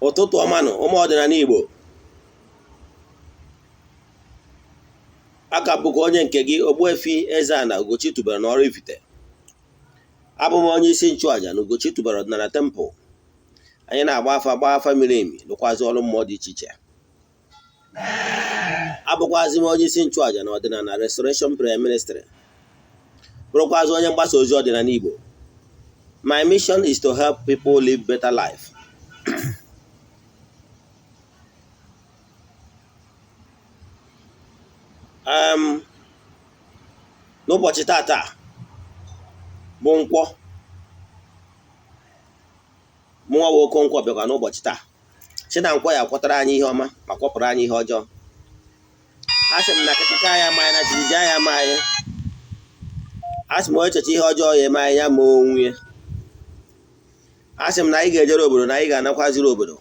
Ụtụtụ ọma nụ ụmụ ọdịnala Igbo. Aka bụkwa onye nke gị, Ogbuefi Eze-Ana Ugochi tubelu na Oraifite. Abụ m onye isi nchụaja na Ugochi tubelu ọdịnala temple. Anyị na-agba afa, gbaa afa miri emi, lụkwazị ọrụ mmụọ dị iche iche. Abụkwazị m onye isi nchụaja na ọdịnala Restoration Prayer Ministry, bụrụkwazị onye mgbasa ozi ọdịnala Igbo. My mission is to help people live better life. N'ụbọchị tata bụ nkwọ, mụnwa bụ Okonkwo bịakwa n'ụbọchị taa sị na nkwọ ya kwọtara anyị ihe ọma ma kwọpụrụ anyị ihe ọjọọ. A sị m na kịtịka ya ama anyị na jijiji ya ama anyị. A sị m onye checha ihe ọjọọ ya eme anyị ya ma onwe ya. A sị m na anyị ga-ejere obodo na anyị ga-anakwaziri obodo.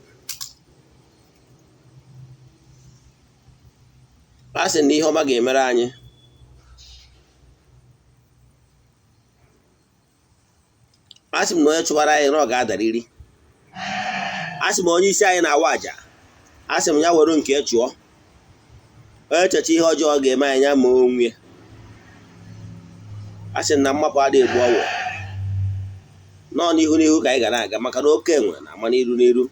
A sị na ihe ọma ga-emere anyị. A sị m na onye chụbara anyị na ọ ga-adariri. A sị m onye isi anyị na-awa aja, a sị m ya were nke chụọ. Onye checha ihe ọjọọ ga-eme anyị ya ma onwe ya. A sị m na mmapụ adịghị egbu ọwụ nọọ n'ihu n'ihu ka anyị ga na-aga, maka na oke enwe na-ama n'iru n'iru.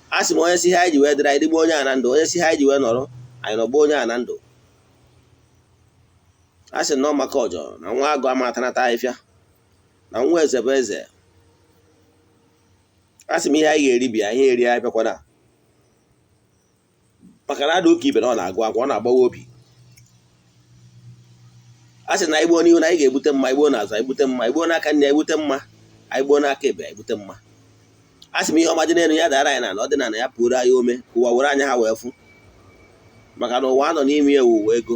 A sị m onye si ha anyị ji wee dịrị anyị dịgbo onye a na ndụ, onye si ha anyị ji wee nọrọ anyị nọgbo onye a na ndụ. A sị na ọ maka ọjọ na nwa agụ ama atanata ahịfịa na nwa eze bụ eze. A sị m ihe anyị ga-eri bịa, ihe eri anyị bịakwana, maka na ada ụka ibe na ọ na-agụ akwa, ọ na-agbawa obi. A sị na anyị gbuo n'ihu na anyị ga-egbute mma, anyị gbuo n'azụ anyị gbute mma, anyị gbuo n'aka nri anyị gbute mma, anyị gbuo n'aka ekpe anyị gbute mma. A sị m ihe ọma dị n'elu ya dara anyị n'ala, ọ dị n'ala ya pụrụ anyị ome, ka ụwa were anya ha wee fụ, maka na ụwa anọ n'ime ewu ụwa ego.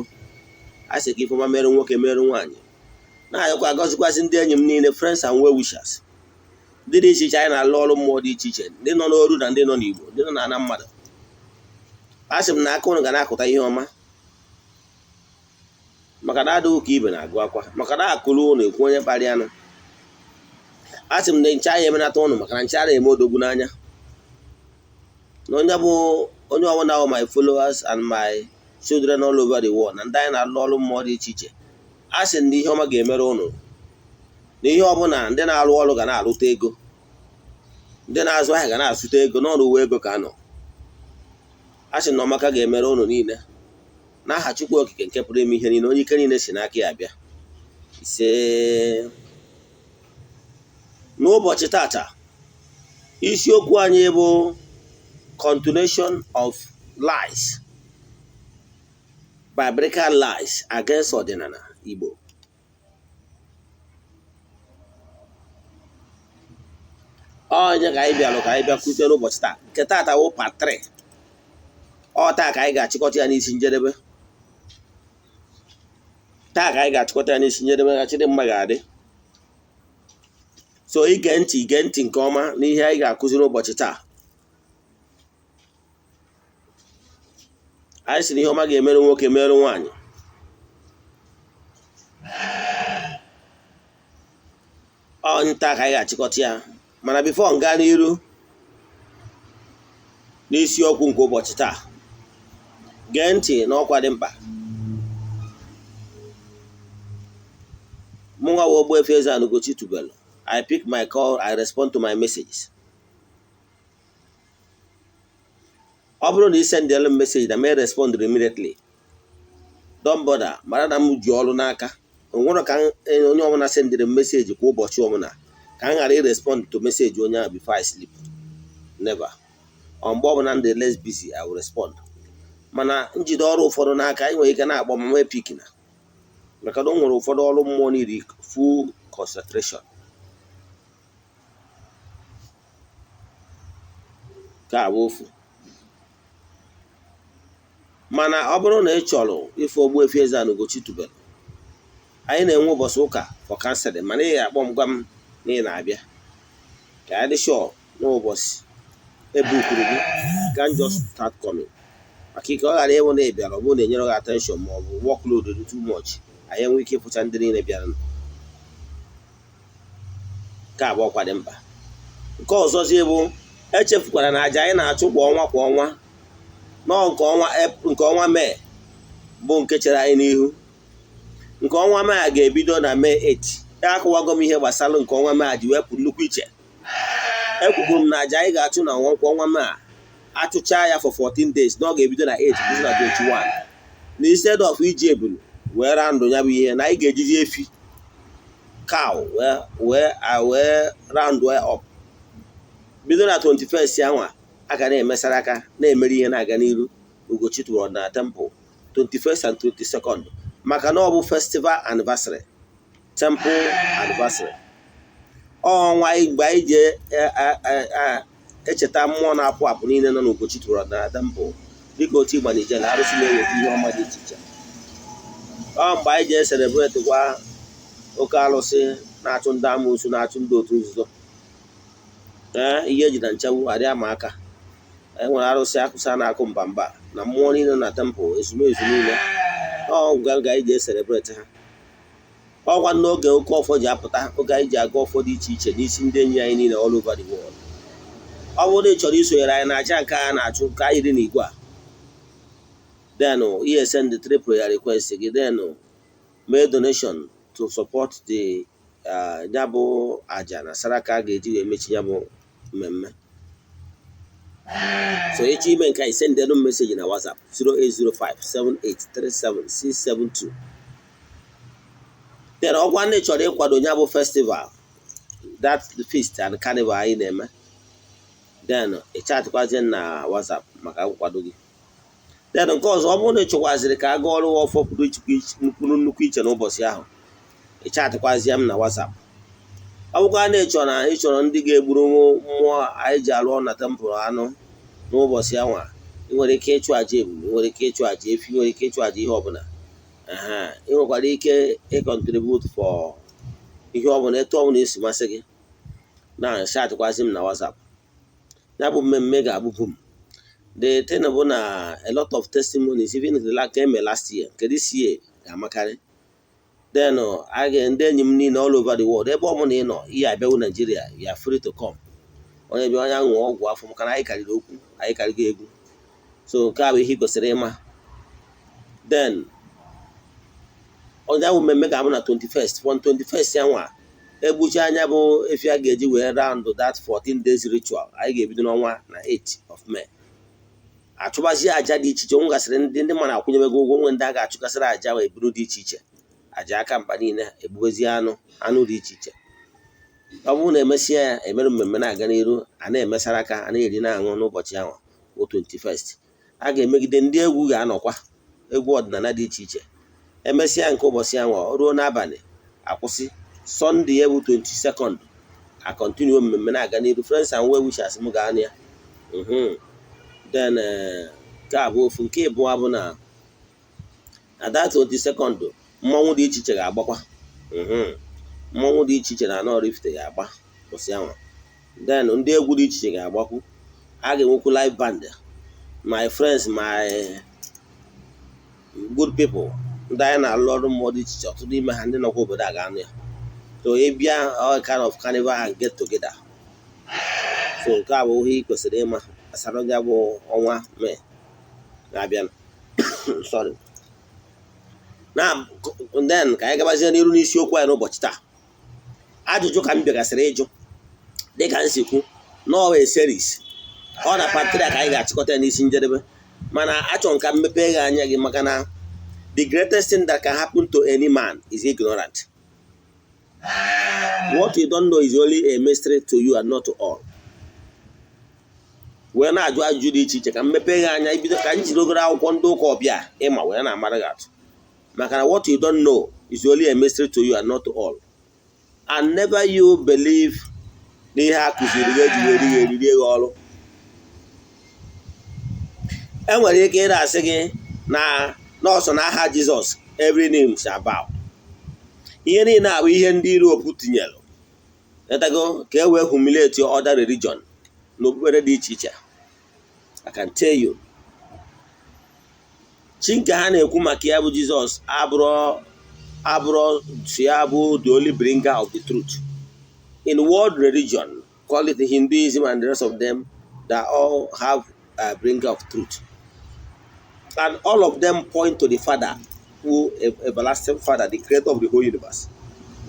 A sị ka ifeọma mere nwoke mere nwaanyị. Na-ayọkwa agọzikwasị ndị enyi m niile, friends and well wishers, ndị dị iche iche anyị na-alụ ọrụ mmụọ dị iche iche, ndị nọ n'oru na ndị nọ n'Igbo, ndị nọ n'ana mmadụ. A sị m na aka ụnụ ga na-akụta ihe ọma, maka na adịghị ka ibe na-agụ akwa, maka na akụrụ ụnụ ekwu onye kparịa anụ. A sị m na nche anyị emenata ụnụ, maka na nche ara eme odogwu n'anya. Na onye bụ onye ọbụla bụ my followers and my children all over the world, na ndị anyị na-alụ ọrụ mmụọ dị iche iche, a sị na ihe ọma ga-emere ụnụ, na ihe ọbụla ndị na-arụ ọrụ ga na-arụta ego, ndị na-azụ ahịa ga na-azụta ego, n'ọrụ uwe ego ka anọ. A sị na ọmaka ga-emere ụnụ niile n'aha Chukwu Okike nke pụrụ ime ihe niile, onye ike niile si n'aka ya bịa. Ise. N'ụbọchị tata, isiokwu anyị bụ continuation of lies, biblical lies against ọdịnala Igbo. Onye ka anyị bịalụ ka anyị bịa kụzie n'ụbọchị taa nke tata wụ part 3. Ọ taa ka anyị ga-achịkọta ya n'isi njedebe. Taa ka anyị ga-achịkọta ya n'isi njedebe, ka Chidimma ga-adị. So ige ntị, ige ntị nke ọma n'ihe anyị ga-akụzi n'ụbọchị taa. Anyị sị na ihe ọma ga-emerụ nwoke merụ nwaanyị. Ọ nta ka anyị ga-achịkọta ya, mana before m gaa n'iru n'isiokwu nke ụbọchị taa, gee ntị n'ọkwa dị mkpa. Mụnwa wụ Ogbuefi Eze-Ana Ugochi tubelu. I pick my call, I respond to my messages. Ọ bụrụ na ị sendịalụ m message na m respond immediately, don't bother, mara na m ji ọrụ n'aka. O nwere ka onye ọbụla sendịrị m message kwa ụbọchị ọbụla ka m ghara irespond to message onye ahụ before I sleep. Never. Ọ mgbe ọbụla m dị less busy, I will respond. Mana njide ọrụ ụfọdụ n'aka, ị nwere ike na-akpọ ma nwee pick na, maka na o nwere ụfọdụ ọrụ mmụọ niile full concentration. Ka abụ ofu. Mana ọ bụrụ na ị chọrọ ife Ogbuefi Eze-Ana Ugochi tubelu, anyị na-enwe ụbọchị ụka for counseling, mana ị ga-akpọ m gwa m na ị na-abịa ka anyị dị sure n'ụbọchị ebukuru gị. Can just start coming, maka ike ọ ghara ịbụ na ị bịara, ọ bụrụ na enyere gị attention ma ọ bụ workload dị too much, anyị enwe ike ịfụcha ndị niile bịara. Nke abụọ kwa dị mkpa. Nke ọzọzi bụ Echefukwara na aja anyị na-achụ kwa ọnwa kwa ọnwa, nọọ nke ọnwa Mee bụ nke chere anyị n'ihu. Nke ọnwa Mee a ga-ebido na Mee 8. Ya akụwago m ihe gbasara nke ọnwa Mee a ji wepụ nnukwu iche. Ekwukwuru m na aja anyị ga-achụ na ọnwa kwa ọnwa Mee a, achụchaa ya for 14 days, na ọ ga-ebido na 8 kwụsị na 21, na instead of iji ebulu wee round ya bụ ihe, na anyị ga-ejizi efi, cow, wee round up bido na 21st ya nwa. A ga na-emesara aka na-emere ihe na-aga n'iru Ugochi tụrụ na temple 21st and 22nd, maka na ọ bụ festival anniversary, temple anniversary, ọnwa mgbe anyị ji echeta mmụọ na-apụ apụ niile nọ n'Ugochi tụrụ na temple, dịka otu Igbanije na arụsị na-eweta ihe ọma dị iche iche. Ọ mgbe anyị ji e-celebrate kwa oke arụsị na-achụ ndị amoosu, na-achụ ndị otu nzuzo. Ee, ihe eji na nchegbu adị ama aka. E nwere arụsị akụsa na-akụ mba mba na mmụọ niile na temple, ezumezu niile. Ọ nga anyị ji e-celebrate ha. Ọkwa n'oge oke ọfọ ji apụta, oge anyị ji aga ọfọ dị iche iche n'isi ndị enyi anyị niile all over the world. Ọ bụrụ na ị chọrọ isonyere anyị na aja nke a na-achụ nke anyị dị n'igwe a, then ihe send the three prayer request gị, then mee donation to support the ya bụ aja na saraka a ga-eji wee mechi ya bụ mmemme. So echi ime nke anyị, send them message na WhatsApp 08057837672. Then ọkwa ndị chọrọ ịkwado ya bụ festival, that feast and carnival anyị na-eme, then ị chatịkwazie na WhatsApp maka nkwado gị. Then nke ọzọ, ọ bụrụ na ị chọkwaziri ka a gaa ọrụ ọfọ pụrụ nnukwu iche n'ụbọchị ahụ, ị chatịkwazie m na WhatsApp. Ọ bụkwa na ị chọrọ na ị chọrọ ndị ga-egburu mmụọ anyị ji alụ na temple anụ n'ụbọchị anwa, ị nwere ike ịchụ àjà ebulu, ị nwere ike ịchụ àjà efi, ị nwere ike ịchụ àjà ihe ọbụla. Ị nwekwara ike ịcontribute for ihe ọbụla, etu ọbụla esi masị gị, na chatịkwazị m na WhatsApp. Ya bụ mmemme ga-abụ boom. The thing bụ na a lot of testimonies, even the like eme last year, nke this year ga-amakarị. Then a ga ndị enyi m niile all over the world, ebe ọbụla ị nọ, ihe abịawu Nigeria, you are free to come. Onye bịa, onye aṅụọ ọgwụ afọ, maka na anyị karịrị okwu, anyị karịgo egwu. So nke a bụ ihe ị kwesịrị ịma. Then onye ahụ mmemme ga-abụ na 21st, from 21st ya nwa egbuchi anya bụ efi a ga-eji wee round that 14 days ritual. Anyị ga-ebido n'ọnwa na 8 of May, achụbazie aja dị iche iche. O nwegasịrị ndị mmadụ akwụnyebego ụgwọ, nwe ndị a ga-achụgasịrị aja wee buru dị iche iche, aja aka mkpa niile, egbugozie anụ dị iche iche. Ọ bụrụ na emesịa ya, emere mmemme na-aga n'iru, a na-emesara aka, a na-eri na-aṅụ n'ụbọchị ahụ bụ 21st. A ga-emegide, ndị egwu ga-anọkwa, egwu ọdịnala dị iche iche. Emesịa nke ụbọchị ahụ, o ruo n'abalị, akwụsị. Sunday ya bụ 22nd, a continue mmemme na-aga n'iru. Friends and well wishers m ga-anụ ya. Then nke a bụ ofu. Nke ịbụọ bụ na that 22nd, mmọnwụ dị iche iche ga-agbakwa. Mmọnwụ dị iche iche na anọ Oraifite ga-agba ụbọchị ahụ. Then ndị egwu dị iche iche ga-agbakwu. A ga-enwekwu live band. My friends, my good people, ndị anyị na-alụ ọrụ mmụọ dị iche iche, ọtụtụ n'ime ha ndị nọkwa obodo a ga-anụ ya. So ị bịa, all kind of carnival and get together. So nke a bụ ihe ị kwesịrị ịma gbasara ya bụ ọnwa Mee na-abịa. Sorry. Na then ka anyị gabazie n'iru n'isiokwu anyị n'ụbọchị taa. Ajụjụ ka m bịagasịrị ịjụ, dịka m si kwu n'ọwa series ọ na part 3 ka anyị ga-achịkọta ya n'isi njedebe, mana achọrọ m ka m mepee gị anya gị, maka na the greatest thing that can happen to any man is ignorant. What you don't know is only a mystery to you and not to all. Wee na-ajụ ajụjụ dị iche iche ka m mepee gị anya. Ibido ka m jiri ogoro akwụkwọ ndị ụka ọbịa ịma wee na-amara gị atụ, maka na what you don't know is only a mystery to you and not to all. And never you believe n'ihe a kụziri gị eji wee rie eriri gị ọrụ. E nwere ike ị na-asị gị na nọọsụ na aha Jizọs, every name shall bow. Ihe niile a bụ ihe ndị Europe tinyere etago ka e wee humiliate other religion na okpukpere dị iche iche. I can tell you, chi nke ha na-ekwu maka ya bụ Jizọs abụrụ si ya bụ the only bringer of the truth in world religion, call it Hinduism and the rest of them. They all have a bringer of truth, and all of them point to the Father, who everlasting Father, the creator of the whole universe.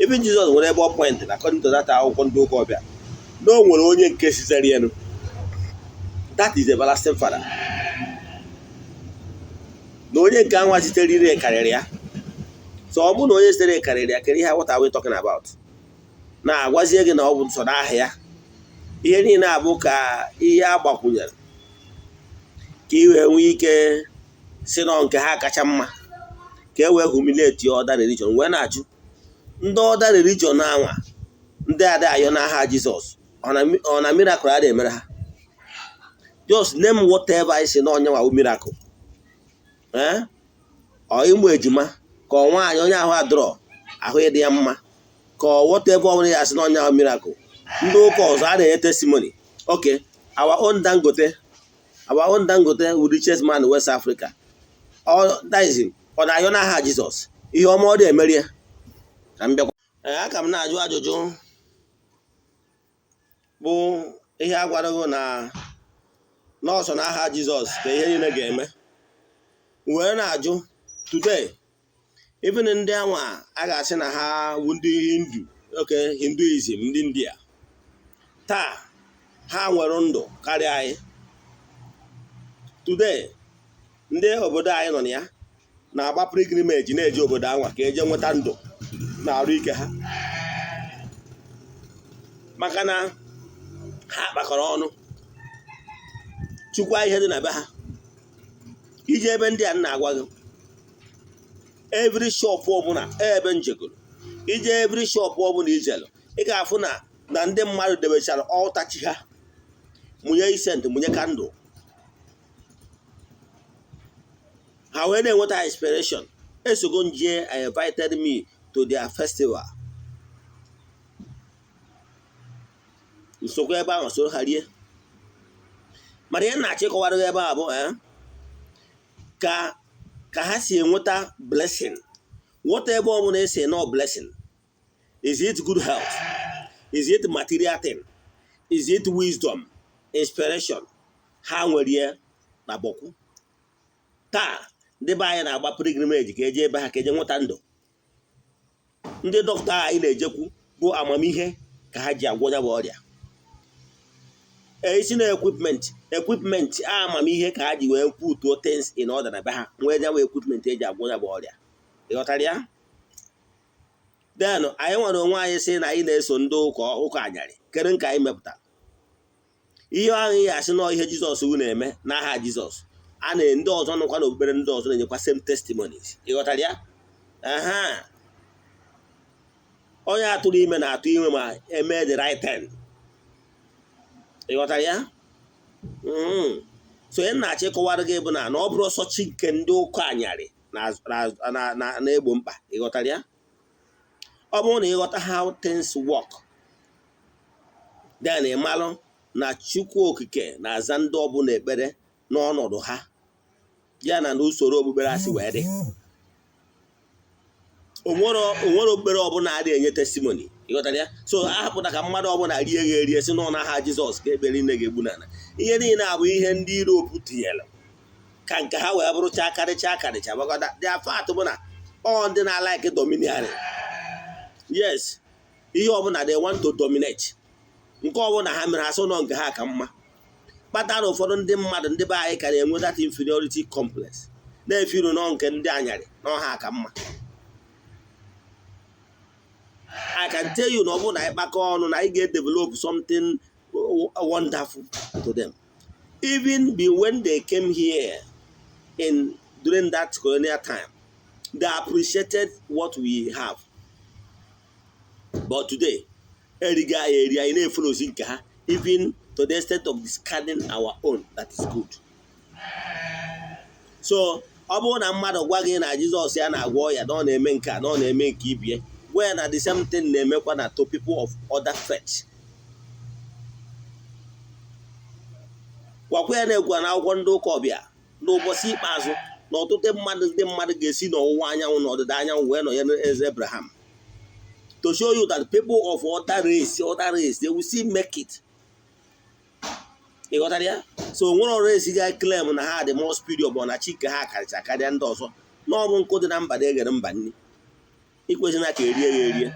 Even Jesus nwere ebe ọ point, according to that akwụkwọ ndị ụka ọbịa, na o nwere onye nke sitere elu, that is everlasting Father, na onye nke anwa sitere ire karịrị ya. So ọ bụrụ na onye sitere karịrị ya, kedu ihe, what are we talking about? Na-agwazie gị na ọ bụ nsọ n'aha ya. Ihe niile abụ ka ihe a gbakwunyere ka ị wee nwee ike si nọ nke ha kacha mma, ka e wee humiliate other religion. Wee na-ajụ ndị other religion anwa, ndị ada ayọ n'aha Jizọs, ọ na miracle a na-emere ha? Just name whatever isi na onye nwa miracle. Ee, ọ ịmụ ejima, ka ọ nwaanyị onye ahụ adọrọ ahụ ịdị ya mma, ka ọ whatever ọ bụla ya asị na onye ahụ miracle. Ndị ụka ọzọ a na-enye testimony. Okay, our own Dangote, our own Dangote, richest man in West Africa, ọ that is ọ na-ayọ n'aha Jizọs? Ihe ọma ọ dị emeri ya. Ka m bịakwa. Ee, aka m na-ajụ ajụjụ bụ ihe a gwara gị na nọọsụ n'aha Jizọs ka ihe niile ga-eme. Wee na-ajụ today, even ndị anwa a ga-asị na ha bụ ndị Hindu, okay, Hinduism, ndị India taa, ha nwere ndụ karịa anyị today. Ndị obodo anyị nọ na ya na-agba pilgrimage, na-eje obodo anwa ka eje nweta ndụ na arụ ike ha, maka na ha kpakọrọ ọnụ chukwa ihe dị na be ha. Ije ebe ndị a na-agwa gị, every shop ọbụla ebe njegoro ije, every shop ọbụla ijelu, ị ga-afụ na ndị mmadụ debechara altar chi ha, mụnye incense, mụnye candle, ha wee na-enweta inspiration. Esogo nje invited me to their festival, nsokwa ebe ahụ soro ha rie. Mana ihe na-achọ ịkọwara gị ebe a bụ ka ha si enweta blessing. Whatever ọbụla esi no blessing, is it good health, is it material thing, is it wisdom, inspiration, ha nwere ya na bọkwu. Taa ndị be anyị na-agba pilgrimage ka eje ebe ha ka eje nweta ndụ. Ndị dọkịta anyị na-ejekwu bụ amamihe ka ha ji agwọ ya bụ ọrịa. Isi na equipment amamihe ka ha ji wee putuo things in order na be ha, nwee ya bụ equipment eji agwọ ya bụ ọrịa. Ịghọtara ya? Then anyị nwere onwe anyị sị na anyị na-eso ndị ụka anyarị kere nke anyị mepụtara ihe ahụ ya asị nọọ ihe Jizọs wu na-eme n'aha Jizọs. A na ndị ọzọ nọkwa n'okpukpere ndị ọzọ na-enyekwa same testimonies. Ịghọtara ya? Aha onye atụrụ ime na-atụ ime ma eme the right thing. Ịghọtara ya? So onye na-achọ ịkọwara gị bụ na ọ bụrụ ọsọ chi nke ndị ụka anyarị na-egbo mkpa. Ịghọtara ya? Ọ bụrụ na ịghọta how things work, then ị malụ na Chukwu Okike na-aza ndị ọbụla ekpere n'ọnọdụ ha, ya na n'usoro okpukpere asị wee dị. Onwere okpukpere ọbụla adịghị enye testimony. Ịghọtara ya? So ahapụta ka mmadụ ọbụla rie ya erie si n'ọnụ aha Jizọs ka ekpere niile ga-egbu n'ala. Ihe niile abụ ihe ndị Europe tinyere ka nke ha wee bụrụcha karịcha karịcha gbakọta. Their fact bụ na ọ ndị na-alike domineering. Yes, ihe ọbụla they want to dominate. Nke ọbụla ha mere asụ nọ nke ha ka mma, kpatara ụfọdụ ndị mmadụ, ndị be anyị, ka na-enwe that inferiority complex, na-efiru nọ nke ndị anyarị na ọha ka mma. I can tell you na ọ bụrụ na anyị kpakọ ọnụ na anyị ga-edevelop something wonderful to them. Even be when they came here in during that colonial time, they appreciated what we have, but today eriga anyị eri, anyị na-efolozi nke ha, even to the extent of discarding our own that is good. So ọ bụrụ na mmadụ gwa gị na Jizọs ya na-agwọ ọya, na ọ na-eme nke a, na ọ na-eme nke ibie, gwa ya na the same thing na-emekwa na to people of other faith. Gwakwa ya na-ekwu na akwụkwọ ndị ụka ọbịa n'ụbọchị ikpeazụ na ọtụtụ mmadụ, ndị mmadụ ga-esi n'ọwụwa anyanwụ na ọdịda anyanwụ wee nọ ya eze Abraham, to show you that people of other race, they will still make it. Ị ghọtara ya? So nwere ọrụ esiga claim na ha dị more superior ma na chi nke ha karịcha karịa ndị ọzọ. Na ọ bụ nkụ dị na mba na-eghere mba nri. Ikwesịna ka erie ya erie.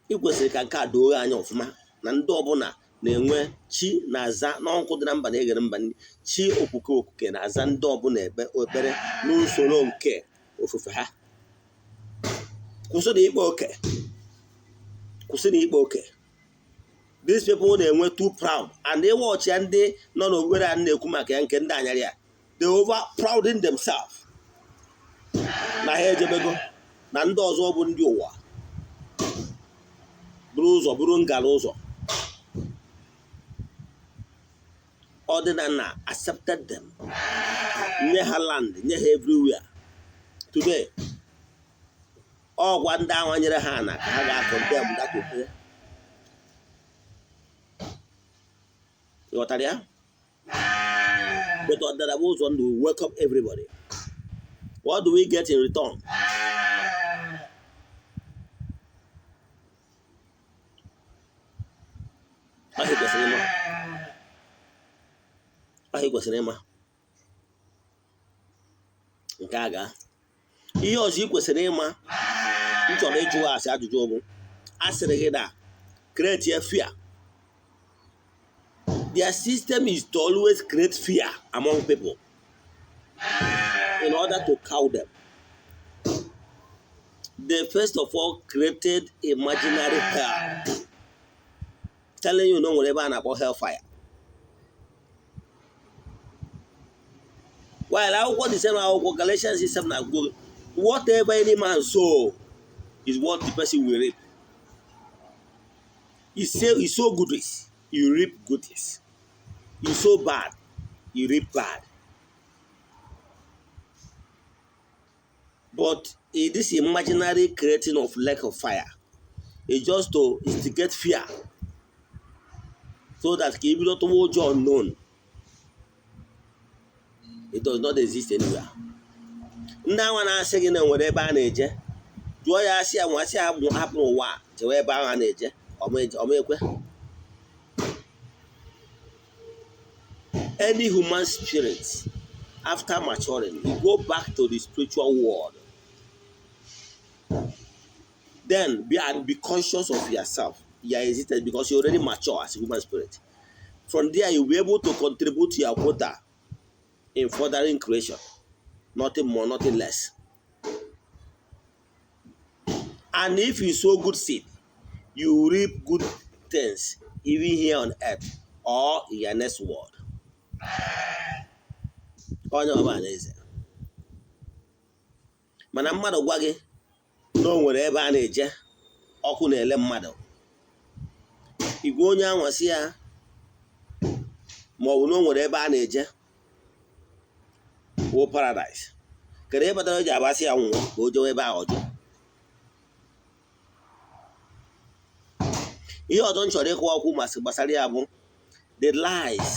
Ị kwesịrị ka nke a doo anya ọfụma na ndị ọbụla na-enwe chi na-aza n'ọnkụ dị na mba na-eghere mba nri. Chi okwuke okwuke na-aza ndị ọbụla ekpere n'usoro nke ofufe ha. Kwụsị na ikpe oke. Kwụsị na ikpe oke. These people na-enwe too proud and they watch ya ndị nọ n'okpukpere a na-ekwu maka ya nke ndị anyarị ya. They over prouding themselves na ha ejebego na ndị ọzọ bụ ndị ụwa buru ụzọ buru ngala ụzọ. Ọdịnala accepted them, nye ha land, nye ha everywhere. Today ọgwa ndị ahụ nyere ha na ka ha ga-akọndem that okpukpere. Ghọtara ya? But ọdịnala bụ ụzọ ndụ. Welcome everybody. What do we get in return? Ahụ kwesịrị ịma. Ahụ kwesịrị ịma. Nke a ga. Ihe ọzọ ị kwesịrị ịma m chọrọ ịjụ asị ajụjụ bụ a sịrị gị na create a fear. Their system is to always create fear among people in order to cow them. They first of all created imaginary hell, telling you no wherever and about hellfire. While I what the same Galatians 7, whatever any man sow is what the person will reap. You sow goodness, you reap goodness. You sow bad, you reap bad. But in this imaginary creating of lake of fire is just to instigate fear, so that if you don't watch unknown, it does not exist anywhere. Ndị awa na-asị gị na nwere ebe a na-eje, jụọ ya asị ya nwa asị ya hapụ ụwa jewe ebe ahụ a na-eje, ọma ekwe. Any human spirit after maturing, you go back to the spiritual world. Then be conscious of yourself, your existence, because you already mature as a human spirit. From there, you'll be able to contribute your quota in furthering creation. Nothing more, nothing less. And if you sow good seed, you reap good things, even here on earth or in your next world. Onye ọbụla na-eze. Mana mmadụ gwa gị na o nwere ebe a na-eje ọkụ na-ele mmadụ, igwe onye anwasị ya ma ọ bụ na o nwere ebe a na-eje wụ paradise. Kedu ihe kpatara o ji agbasị ya nwụọ ka o jewe ebe ahụ ọjọọ? Ihe ọzọ m chọrọ ịkọwa okwu masị gbasara ya bụ the lies.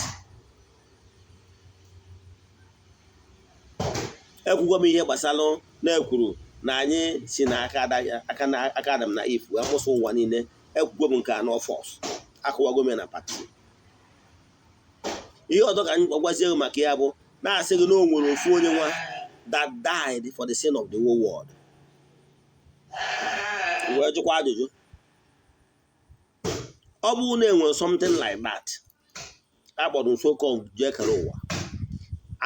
Ekwugo m ihe gbasara na-ekwuru na anyị si na aka Adam na Eve wee mụsa ụwa niile. Ekwugo m nke anọ fọs, akụwago m ya na pati. Ihe ọzọ ka anyị gwazie gị maka ya bụ na-asị gị na o nwere ofu onye nwa that died for the sin of the whole world. Wee jụkwa ajụjụ, ọ bụrụ na enwere something like that akpọrọ nso jee kere ụwa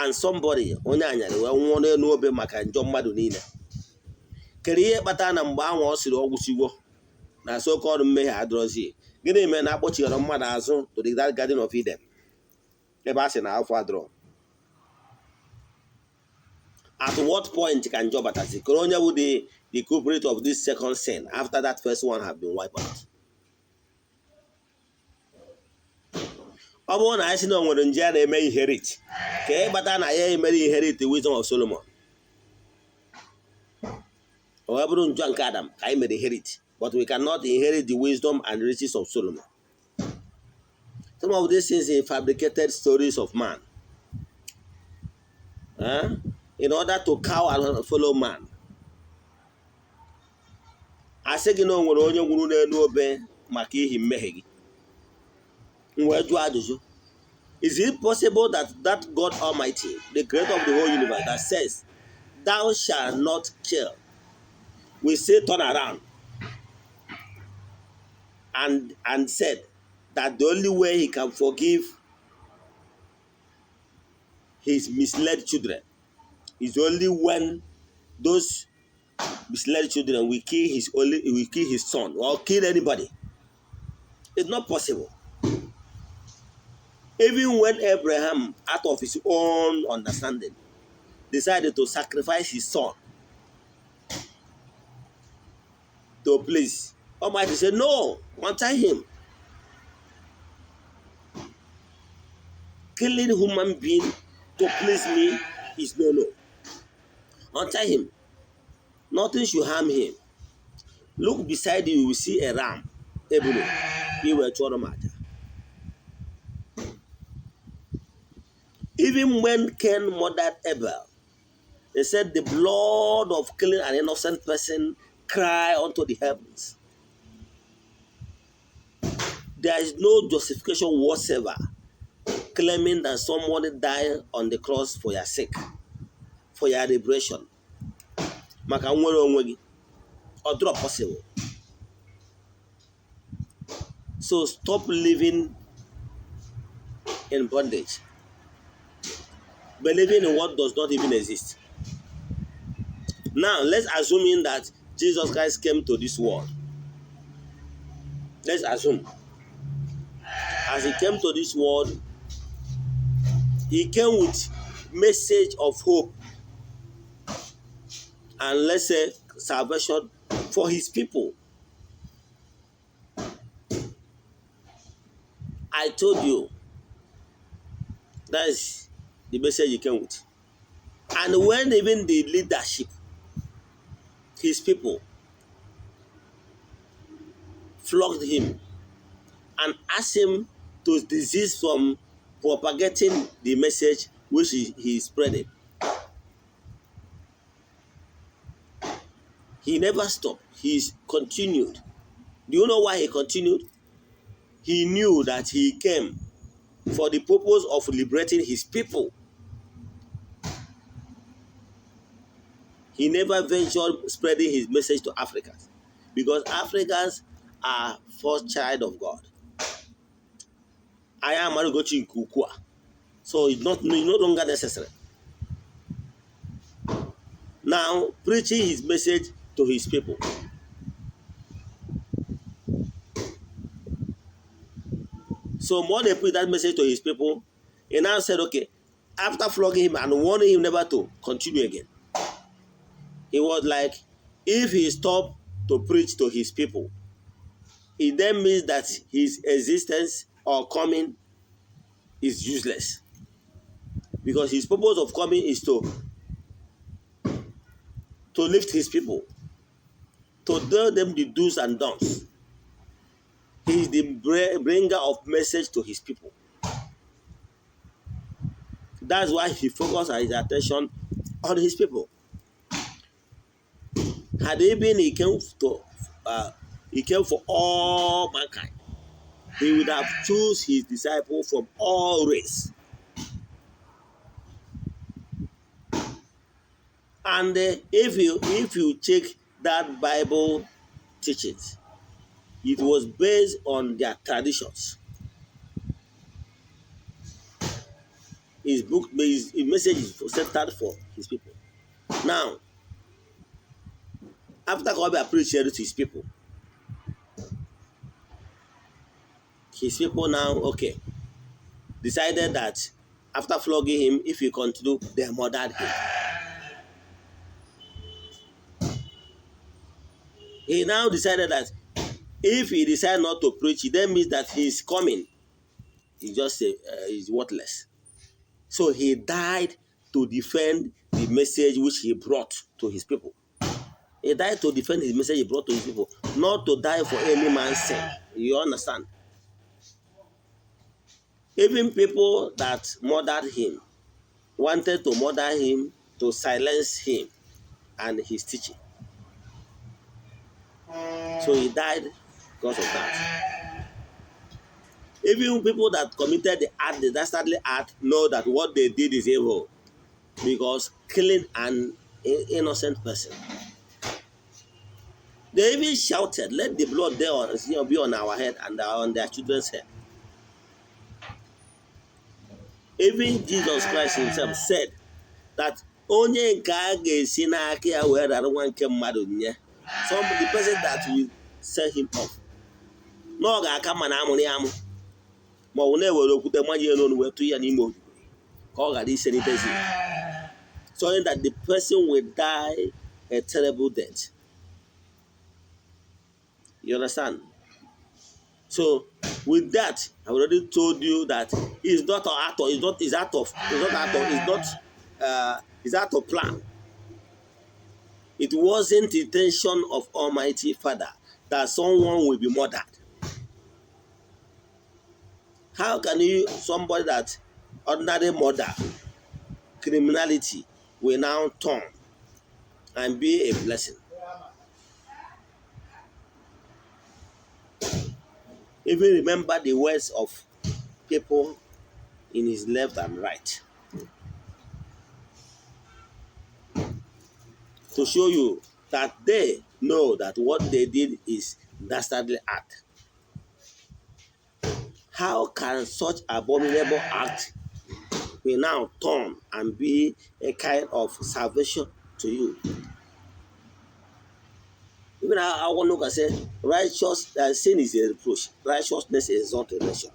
and somebody onye anyarị wee nwụọ n'elu obe maka njọ mmadụ niile, kedu ihe kpatara na mgbe ahụ ọ sịrị ọgwụsigo na so-called mmehie adịrọzi? Gịnị mere na akpọchighara mmadụ azụ to the that Garden of Eden ebe a sị na afọ adịrọ? At what point ka njọ batazi? Kere onye bụ the culprit of this second sin after that first one have been wiped out? Ọ bụrụ na anyị sị na o nwere nje a na-eme inherit, ka ị kpata na ya emere inherit the wisdom of Solomon, ọ wee bụrụ njọ nke Adam ka anyị mere inherit, but we cannot inherit the wisdom and riches of Solomon. Some of these things are fabricated stories of man, in order to cow and follow man. Asị gị na o nwere onye nwụrụ n'elu obe Maka ihi mmehie gị. M wee jụọ ajụjụ: is it possible that that God Almighty, the creator of the whole universe, that says thou shalt not kill, will say turn around and said that the only way he can forgive his misled children is only when those misled children will kill his son or kill anybody? It's not possible. Even when Abraham, out of his own understanding, decided to sacrifice his son to please Almighty, said no, untie him. Killing human being to please me is no. Untie him. Nothing should harm him. Look beside you, you will see a ram. Ebulu. He will chụọrọ m aja. Even when Cain murdered Abel, they said the blood of killing an innocent person cry unto the heavens. There is no justification whatsoever claiming that somebody died on the cross for your sake, for your liberation. Maka nwere onwe gị. Ọ dịrọ possible. So stop living in bondage, believing in what does not even exist. Now, let's assume that Jesus Christ came to this world. Let's assume. As he came to this world, he came with message of hope and, let's say, salvation for his people. I told you that is the message he came with. And when even the leadership, his people, flogged him and asked him to desist from propagating the message which he is spreading, he never stopped. He continued. Do you know why he continued? He knew that he came for the purpose of liberating his people. He never ventured spreading his message to Africans, because Africans are first child of God. I am Marugochi nke. So it's not, no longer necessary. Now, preaching his message to his people. So more they preach that message to his people, he now said, okay, after flogging him and warning him never to continue again, he was like, if he stopped to preach to his people, it then means that his existence or coming is useless. Because his purpose of coming is to lift his people, to tell them the do's and don'ts. He is the bringer of message to his people. That's why he focused his attention on his people. Had he been, he came for all mankind, he would have chosen his disciple from all race. And if you check that Bible teachings, it was based on their traditions. His book, his message is centered for his people. Now, after God preached to his people now, okay, decided that after flogging him, if he continued, they murdered him. He now decided that if he decided not to preach, it then means that his coming is just is worthless. So he died to defend the message which he brought to his people. He died to defend his message he brought to his people, not to die for any man's sin. You understand? Even people that murdered him wanted to murder him to silence him and his teaching. So he died Because of that. Even people that committed the act, the dastardly act, know that what they did is evil, because killing an innocent person. They even shouted, "Let the blood there on, be on our head and on their children's head." Even Jesus Christ himself said that onye nke a ga-esi n'aka ya wee rara nwa nke mmadụ nye, some the person that will sell him off, na ọ ga-aka mma na amụrụ ya amụ, ma ọ bụ na-ewere okwute manye ya n'onu wee tụ ya n'ime ogige ka ọ ghara iselitezi, so that the person will die a terrible death. You understand? So with that, I already told you that it's not out of, it's not, it's out of, it's not out of, it's not, it's out of plan. It wasn't the intention of Almighty Father that someone will be murdered. How can you, somebody that ordinary murder, criminality, will now turn and be a blessing? Even remember the words of people in his left and right to show you that they know that what they did is dastardly act. How can such abominable act will now turn and be a kind of salvation to you? Even I want to say, righteous sin is a reproach, righteousness is not a nation.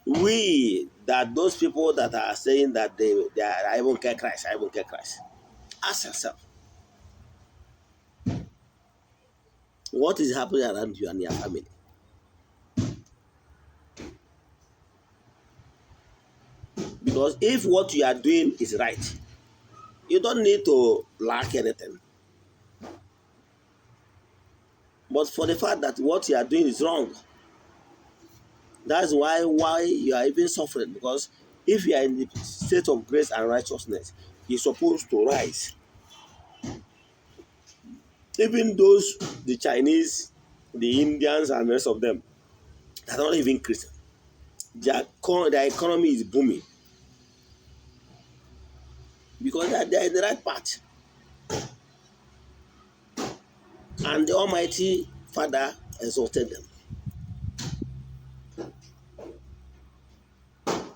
We, that those people that are saying that they are, I won't care Christ, I won't care Christ. Ask yourself, what is happening around you and your family? Because if what you are doing is right, you don't need to lack anything. But for the fact that what you are doing is wrong, that's why you are even suffering. Because if you are in the state of grace and righteousness, you're supposed to rise. Even those, the Chinese, the Indians, and the rest of them, that are not even Christian, their economy is booming. Because they are in the right path. And the Almighty Father exalted them.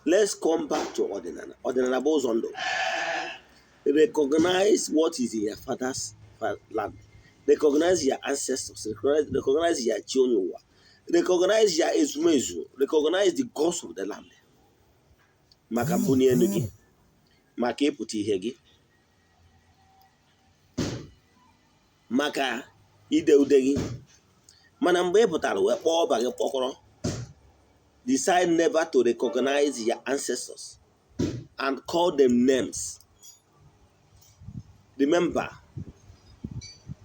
Let's come back to Odinana. Odinana bụ ụzọ ndụ. Recognize what is in your father's land. Recognize your ancestors. Recognize your chi onye ụwa. Recognize your ezumezu. Recognize the gods of the land. Maka mbuli elu gị. Maka ịpụta ihe gị. Maka ide ude gị. Mana mgbe ị pụtara wee kpọọ ọba gị kpọkọrọ, decide never to recognize your ancestors and call them names. Remember,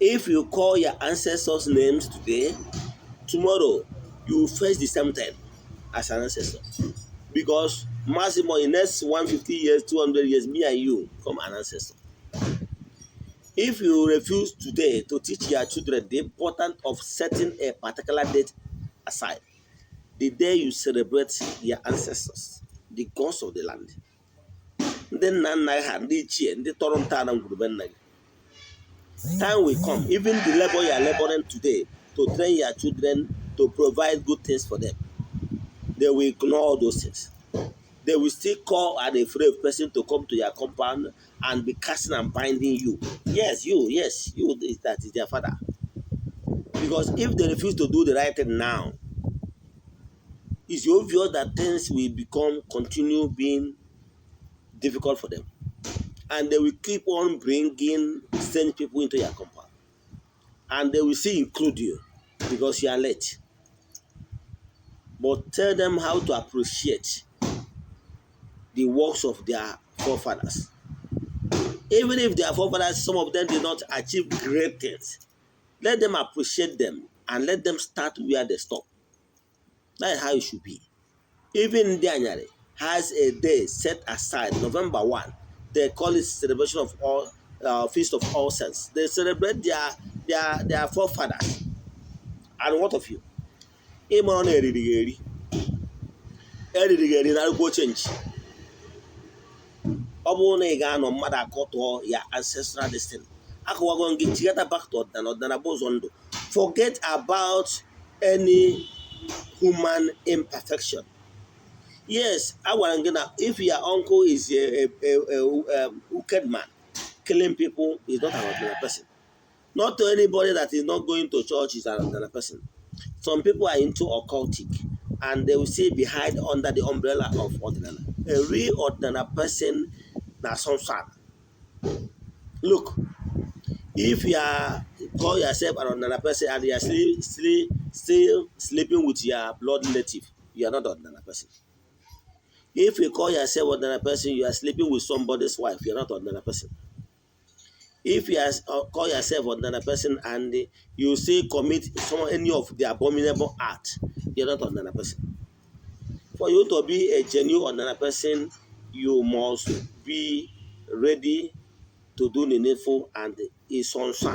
if you call your ancestors' names today, tomorrow you will face the same thing as an ancestor. Because maximum in the next 150 years, 200 years, me and you become an ancestor. If you refuse today to teach your children the importance of setting a particular date aside, the day you celebrate your ancestors, the gods of the land, ndị nna nna ha, ndị ichie, ndị tọrọ ntọala ngwurube nna gị. Time will come, even the labor you are laboring today to train your children to provide good things for them, they will ignore all those things. They will still call an afraid person to come to your compound and be casting and binding you. Yes, you, that is their father. Because if they refuse to do the right thing now, it's obvious that things will continue being difficult for them. And they will keep on bringing strange people into your compound. And they will still include you because you are late. But tell them how to appreciate the works of their forefathers. Even if their forefathers, some of them did not achieve great things, let them appreciate them and let them start where they stop. That is how it should be. Even Ndianyari has a day set aside, November 1. They call it celebration of all, Feast of All Saints. They celebrate their their forefathers. And what of you? Ịma ọ na-eriri gị eri, eriri gị eri na arụkwa change. Ọ bụrụ na ị ga-anọ mmadụ akọtụọ ya ancestral destiny, akọwago gị, chigata back to ọdịnala. Ọdịnala bụ ụzọ ndụ. Forget about any human imperfection. Yes, agwara m gị na if your uncle is a wicked man killing people, is not an ordinary person. Not to anybody that is not going to church is an ordinary person. Some people are into occultic and they will stay behind under the umbrella of ordinary. A real ordinary person na some sad. Look, if you are call yourself an ordinary person and you are still sleeping with your blood relative, you are not ordinary person. If you call yourself ordinary person, you are sleeping with somebody's wife, you are not ordinary person. If you are call yourself ordinary person and you say commit some any of the abominable act, you are not ordinary person. For you to be a genuine ordinary person, you must be ready to do the needful and ịsọ nsọ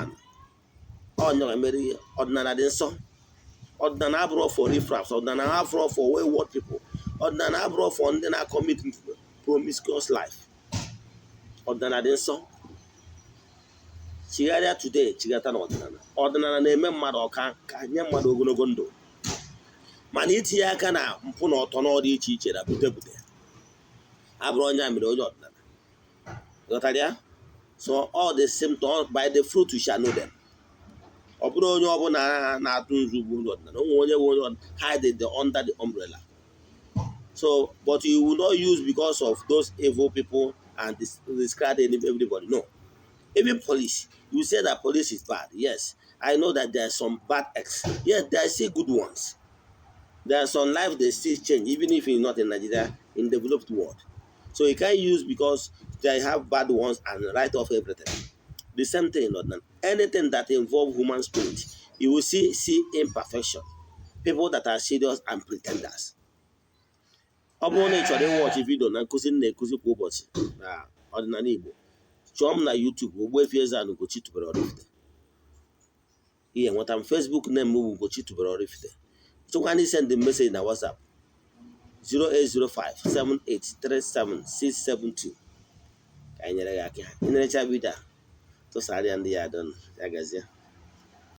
ala. Ọ mere ọdịnala dị nsọ. Ọdịnala abụrụ for riffraffs. Ọdịnala abụrụ for wayward people. Ọdịnala abụrụ for ndị na-commit promiscuous life. Ọdịnala dị nsọ. Chigharịa today, chigata n'ọdịnala. Ọdịnala na-eme mmadụ ọka ka nye mmadụ ogologo ndụ, mana itinye aka na mpụ na ọtọ n'ọdị iche iche na bute bute abụrụ onye a mere onye ọdịnala. Ghọtara ya? So all the symptoms, by the fruit you shall know them. Ọ bụrụ onye ọbụla na-atụ nzu bụ onye ọdịnala, onwe onye bụ onye hide the under the umbrella. So, but you will not use because of those evil people and discard everybody. No, even police, you say that police is bad. Yes, I know that there are some bad ex. Yes, there are still good ones. There are some life they still change, even if you're not in Nigeria, in developed world. So you can't use because they have bad ones and write off everything. The same thing in Ọdịnala. Anything that involve human spirit, you will see imperfection. People that are serious and pretenders. Ọ bụrụ na ị chọrọ ịwatch video na nkụzi m na-ekuzi kwa ụbọchị na ọdịnala Igbo, chọọ m na YouTube, Ogbuefi Eze-Ana Ugochi tubelu Oraifite. Ihe nweta m, Facebook name m bụ Ugochi tubelu Oraifite. Chọkwana send message na WhatsApp, 08057837672, ka anyị nyere gị aka. Ị nerecha video a, tụsara ya ndị ya adọn ya gazie.